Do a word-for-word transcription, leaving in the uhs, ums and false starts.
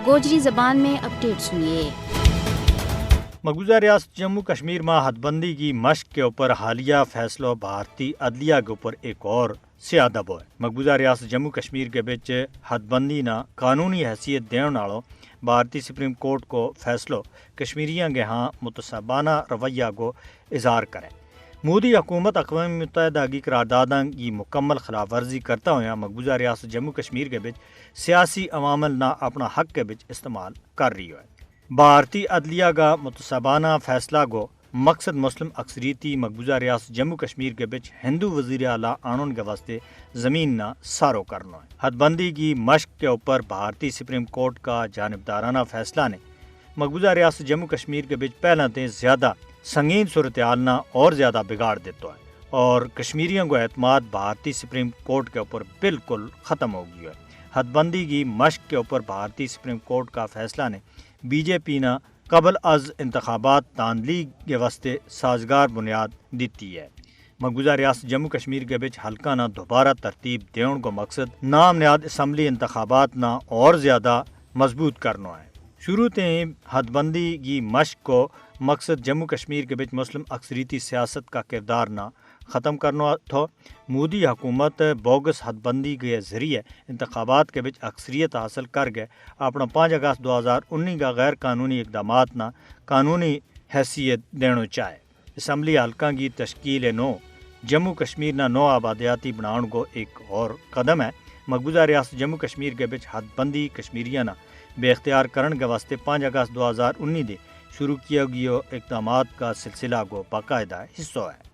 گوجری زبان میں اپڈیٹ سنیے۔ مقبوضہ ریاست جموں کشمیر ما حد بندی کی مشق کے اپر حالیہ فیصلو بھارتی عدلیہ کے اپر ایک اور سیادہ بوئے۔ مقبوضہ ریاست جموں کشمیر کے بچ حد بندی نا قانونی حیثیت دینو نالو بھارتی سپریم کورٹ کو فیصلو کشمیریاں کے ہاں متصابانہ رویہ کو اظہار کرے۔ مودی حکومت اقوام متحدہ کی قرار داداں کی مکمل خلاف ورزی کرتا ہویا مقبوضہ ریاست جموں کشمیر کے بچ سیاسی عوامل نا اپنا حق کے بچ استعمال کر رہی ہوئے۔ بھارتی عدلیہ کا متصابانہ فیصلہ کو مقصد مسلم اکثریتی مقبوضہ ریاست جموں کشمیر کے بچ ہندو وزیر اعلیٰ آنون کے واسطے زمین نا سارو کرنو ہے۔ حد بندی کی مشق کے اپر بھارتی سپریم کورٹ کا جانبدارانہ فیصلہ نے مقبوضہ ریاست جموں کشمیر کے بچ پہلاں تے زیادہ سنگین صورتحال نا اور زیادہ بگاڑ دیتا ہے اور کشمیریوں کو اعتماد بھارتی سپریم کورٹ کے اپر بالکل ختم ہو گیا ہے۔ حد بندی کی مشق کے اپر بھارتی سپریم کورٹ کا فیصلہ نے بی جے پی نا قبل از انتخابات تاندلی کے واسطے سازگار بنیاد دیتی ہے۔ مقبوضہ ریاست جموں کشمیر کے بچ حلقہ نا دوبارہ ترتیب دیون کو مقصد نام نیاد اسمبلی انتخابات نا اور زیادہ مضبوط کرنو ہے۔ شروع تے ہی حد بندی کی مشق کو مقصد جموں کشمیر کے بچ مسلم اکثریتی سیاست کا کردار نا ختم کرنو تھو۔ مودی حکومت بوگس حد بندی کے ذریعے انتخابات کے بچ اکثریت حاصل کر کے اپنا پانچ اگست دو ہزار انی کا غیر قانونی اقدامات نا قانونی حیثیت دینو چاہے۔ اسمبلی حلقاں کی تشکیل نو جموں کشمیر نا نو آبادیاتی بناؤن کو ایک اور قدم ہے۔ مقبوضہ ریاست جموں کشمیر کے بچ حد بندی کشمیریاں نا بے اختیار کرن کے واسطے پانچ اگست دو ہزار انی دے شروع کیا گیو اقدامات کا سلسلہ کو باقاعدہ حصو ہے۔